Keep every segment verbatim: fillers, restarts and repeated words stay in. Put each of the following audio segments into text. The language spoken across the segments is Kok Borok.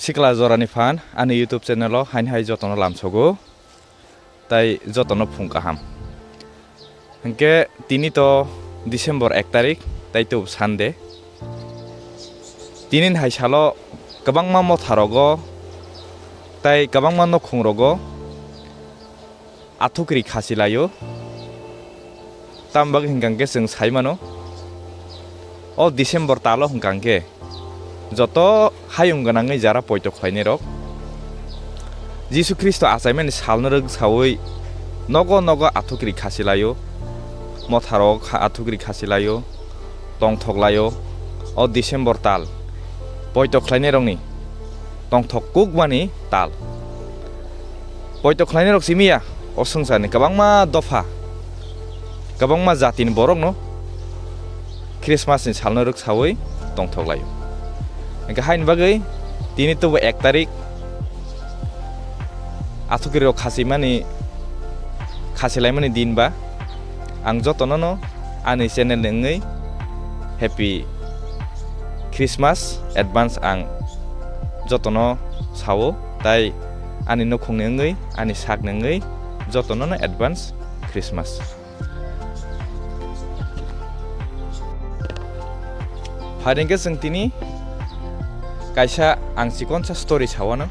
Tikla jorani phan ani YouTube channel o haini hai jotono lamsogo, tai jotono phung kaham. Hingke tini to December ek tarik, tai to Sunday. Tini hai salo kwbangma motha rogo tai kwbangma nokhung rogo athukri khasi laio. Tam bagwi hwnkha hwnkhe chwng sai mano, o December talo hwnkha hwnkhe joto hayung gwnangwi jara poito khlainai rok Jisu Khristo achaimani salno rwgsaui nogo nogo athukri khasi laio, motharok kha-, athukri khasi laio, tongthok laio. O December tal poito khlainai rokni tongthok kukmani tal. Poito khlainai rok simi ya, o swngcharni kwbangma dopha, kwbangma jatini borokno Christmas ni salno rwksaui tongthok laio. Hingke haini bagwi tini tubo ek tarik, athukiri rok khasimani, khasi laimani din ba, ang jotono no ani channel ni wngwi Happy Christmas advance ang jotono sao, tai ani nukhungni wngwi, ani sakni wngwi jotono no advance Christmas. Phaidi hwnkhe chwng tini kaisa ang chikonsa story sawano,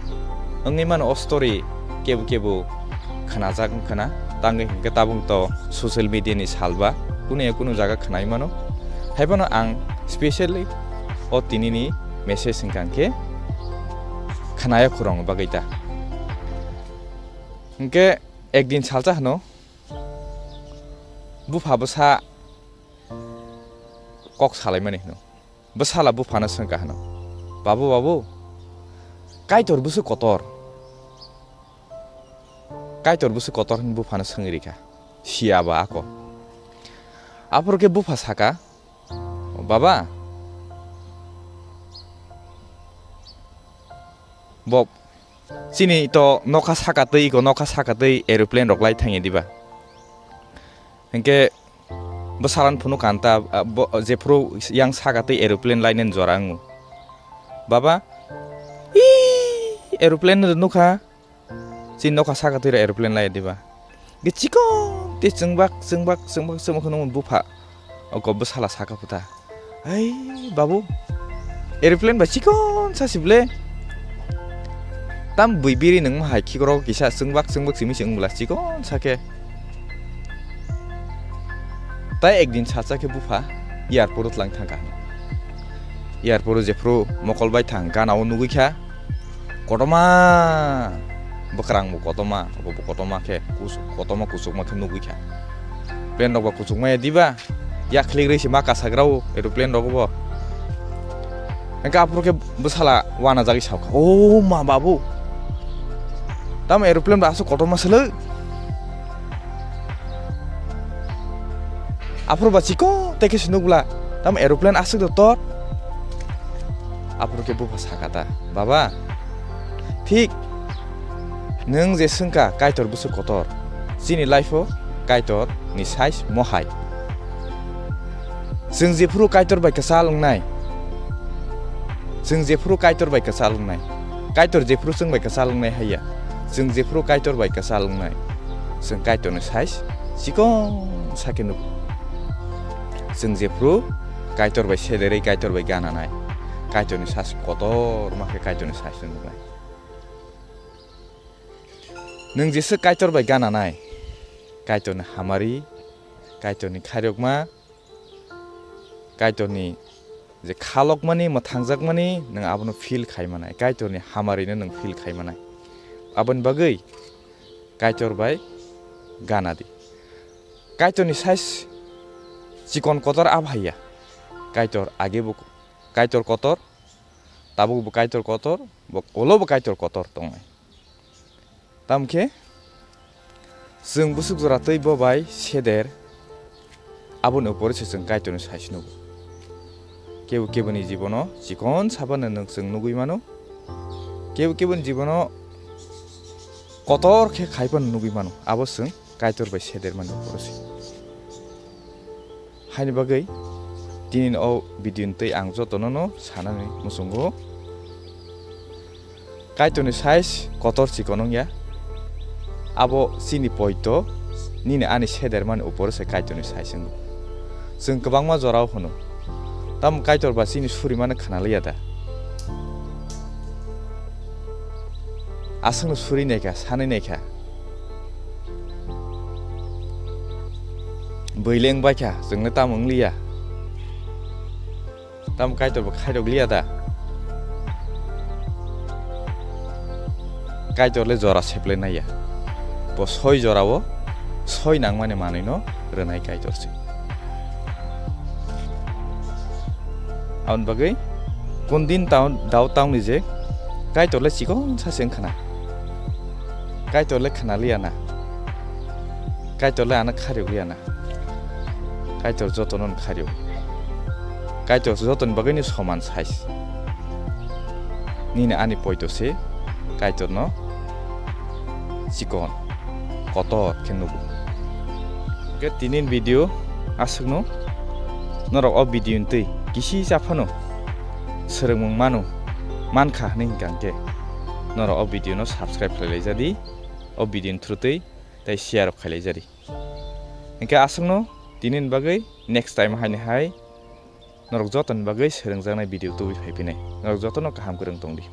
wngwi mano o story kebu kebu khnajak wngkhana, tangwi hwnkhe tabuk to social media ni salba, kunu ya kunu jaga khnai mano. Haiphano ang specially o tinini message hwnkha hwnkhe khnaya khoroknwi bagwi ta. Hwnkhe ekdin salsa hwno, bupha bwsa kok salaimani hwno. Bwsala buphano swngkha hwno, "Babu, babu, Kaitor bwswk kotor? Kaitor bwswk kotor?" hwnwi buphano swngwi rikha. Siya ba ako. Aphuru khe bupha saka, "Baba, bo chini to nokha saka twi, iko nokha saka twi aeroplane rok lai thangya diba?" Hinkhe bwsalan phunuk kanta, a, bo, jephuru yang saka twi aeroplane lainani jora wngo. "Baba, ii, aeroplane no nukha, chini nokha saka twi aeroplane lai diba?" Ge chikon tei chwngbak, chwngbak, chwngbak, chwngbak kheno bupha. Oko bwsala saka phuta, "Ai, babu, aeroplane ba chikon sa si ble. Tam bui biri nung hai khikoro kisa chwngbak, chwngbak simi se wng bwla chikon sa khe." Tai ekdin salsa khe bupha airport o tlang thangkha. Airport o jephuru mokol bai thang gana o nugwi kha, kotorma, bwkrang bo kotorma, abo bo kotorma khe, kus-, kotorma kuchukma khe nugwi kha. Plane rok ba kuchukma ya diba, yakhlik rwi se ma kasagra o aeroplane rok bo. Hingkhe aphuru khe bwsala uanajagwi sao kha, "O ma babu, tamo aeroplane ba aswk kotorma swlwi?" Aphuru ba chikon tei khe se nukla, "Tamo aeroplane aswk do tor?" Aphuru khe bupha sakha ta, "Baba, thik nwng je swngkha Kaitor bwswk kotor, chini life o Kaitor ni size mohai. Chwng jephuru Kaitor bai kwchal wngnai, chwng jephuru Kaitor bai kwchal wngnai, Kaitor jephuru chwng bai kwchal wngnai haiya, chwng jephuru Kaitor bai kwchal wngnai, chwng Kaitor ni size chikon sa khe nugo. Chwng jephuru Kaitor bai sederwi, Kaitor bai gananai, Kaitor ni size kotorma khe Kaitor ni size no nuknai. Nwng jesa Kaitor bai gananai, Kaitor ni hamari, Kaitor ni khairokma, Kaitor ni je khalokmani, mwthangjakmani, nwng abono feel khai manai, Kaitor ni hamari no nwng feel khai manai. Aboni bagwi Kaitor bai gana di. Kaitor ni size chikon kotor abo haiya. Kaitor age bo Kaitor kotor, tabuk bo Kaitor kotor, bo ulo bo Kaitor kotor tongnai." Tamo khe chwng bwswk jora twi bo bai seder, aboni upor se chwng Kaitorni size nugo. Kebo keboni jibono chikon sabano nwng chwng nugwi mano, kebo keboni jibono kotor khe khai phano nugwi mano, abo chwng Kaitor bai sedermani upor se. Haini bagwi tini o video ni twi ang jotono no sanani muchungo. Kaitorni size kotor chikon wngya. Abo chini poito, nini ani sedermani uporo se Kaitorni size wngo. Chwng kwbangma jorao hwno, tamo Kaitor ba chini surimano khna liya da? Aswkno suri naikha, sanwi naikha. Bwile wngbaikha, chwngno tamo wngliya. Tamo Kaitor bo khairok liya da? Kaitor le jora seplai naiya. Bo soi jorao soi nangmani manwino rwnai Kaitor se. Aboni bagwi kundin tao, dao taoni je Kaitor le chikon sa se wngkhana. Kaitor le khna liya na. Kaitor le ano khairok liya na. Kaitor jotono khairok. Kaitor jotoni bagwino soman size. Nini ani poito se Kaitorno chikon, kotor khe nugo. Hwnkhe tini video aswkno, norok o video ni twi kisi cha phano swrwngmung mano, mankha hwnwi hwnkha hwnkhe norok o video no subscribe khlai laijadi, o video ni through twi tei share rok khlai laijadi. Hwnkhe aswkno tini ni bagwi next time haini hai norok jotoni bagwi swrwngjaknai video tubui phai phinai. Norok jotono kaham kwrwng tongdi.